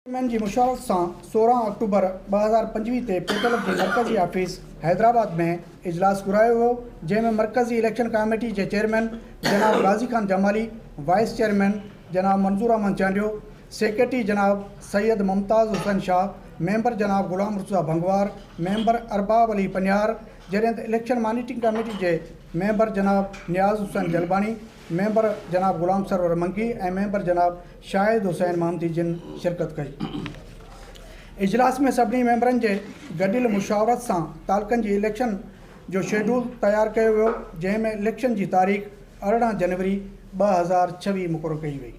Chairman جي مشاورت سان 16 آڪٽوبر 2025 تي پيٽلف جي مرڪزي آفيس حيدرآباد ۾ اجلاس گهرايو ويو، جنهن ۾ مرڪزي اليڪشن ڪاميٽي جي چيئرمين جناب غازي خان جمالي، وائيس چيئرمين جناب منظور احمد چانڊيو، سيڪريٽري جناب سيد ممتاز حسين شاهه، ميمبر جناب غلام مرتضيٰ ڀنگوار، ميمبر ارباب علي پنهيار، جڏهن ته اليڪشن مانيٽرنگ ڪاميٽي جي ميمبر جناب نياز حسين جلباڻي، ميمبر جناب غلام سرور منگي ۽ ميمبر جناب شاهد حسين محمدي جن شرڪت ڪئي. اجلاس ۾ سڀني ميمبرن جي گڏيل مشاورت سان تعلقن جي اليڪشن جو شيڊول تيار ڪيو ويو جنهن ۾ اليڪشن جي تاريخ 18 جنوري 2026 مقرر ڪئي وئي.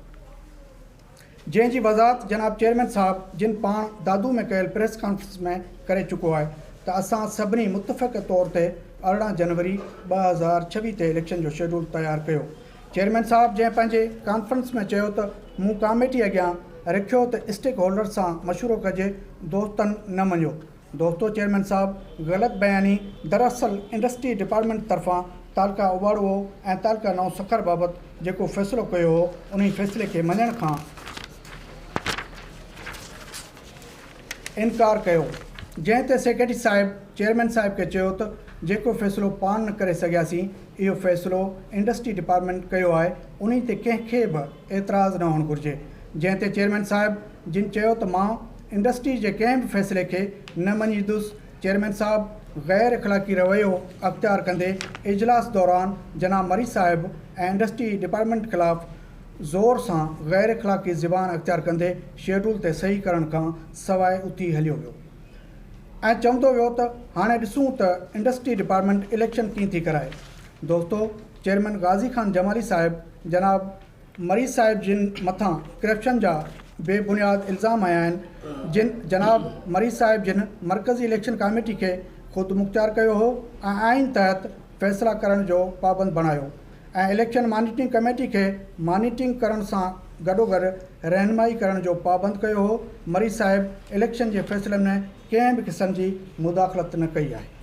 جنهن جي وضاحت جناب چيئرمين صاحب جن پاڻ دادو ۾ ڪيل پريس ڪانفرنس ۾ ڪري چڪو آهي ته اسان سڀني متفقه طور تي 18 جنوري 2026 تي اليڪشن جو شيڊول تيار ڪيو. چيئرمين صاحب جنهن پنهنجي ڪانفرنس ۾ چيو ته مون ڪاميٽي اڳيان رکيو ته اسٽيڪ هولڊرز سان مشورو ڪجي دوستن نه مڃيو. دوستو چيئرمين صاحب غلط بياني دراصل انڊسٽري ڊپارٽمينٽ طرفان تعلقه اوٻاڙوو ۽ تعلقه نئون سکر بابت جيڪو فيصلو ڪيو هو انهي فيصلي کي مڃڻ کان انڪار ڪيو جنهن تي سيڪريٽري صاحب چيئرمين صاحب کي چيو ته جيڪو فيصلو پاڻ نه ڪري سگهياسين اهو فيصلو انڊسٽري ڊپارٽمينٽ ڪيو آهي انهي تي ڪنهن کي به اعتراض نه هئڻ گهرجي جنهن تي چيئرمين صاحب جن چيو ته مان انڊسٽري جي ڪنهن به فيصلي کي نه مڃيندس، چيئرمين صاحب غير اخلاقي رويو اختيار ڪندي اجلاس دوران جناب مري صاحب ۽ انڊسٽري ڊپارٽمينٽ خلاف زور سان غير اخلاقي زبان اختيار ڪندي شيڊول تي صحيح ڪرڻ کان سواء اٿي هليو ويو ۽ چوندو ويو ته هاڻي ڏسون ته انڊسٽري ڊپارٽمينٽ اليڪشن ڪيئن ٿي ڪرائي. دوستو چيئرمين غازي خان جمالي صاحب جناب مري صاحب جن مٿان ڪرپشن جا بي بنياد الزام هنيا آهن جن جناب مري صاحب جن مرڪزي اليڪشن ڪاميٽي کي خود مختيار ڪيو هو ۽ آئين تحت فيصلا ڪرڻ جو پابند بڻايو ۽ اليڪشن مانيٽرنگ ڪميٽي کي مانيٽرنگ ڪرڻ سان گڏوگڏ رهنمائي ڪرڻ جو پابند ڪيو هو مري صاحب اليڪشن جي فيصلن ۾ ڪنهن به قسم جي مداخلت نه ڪئي آهي.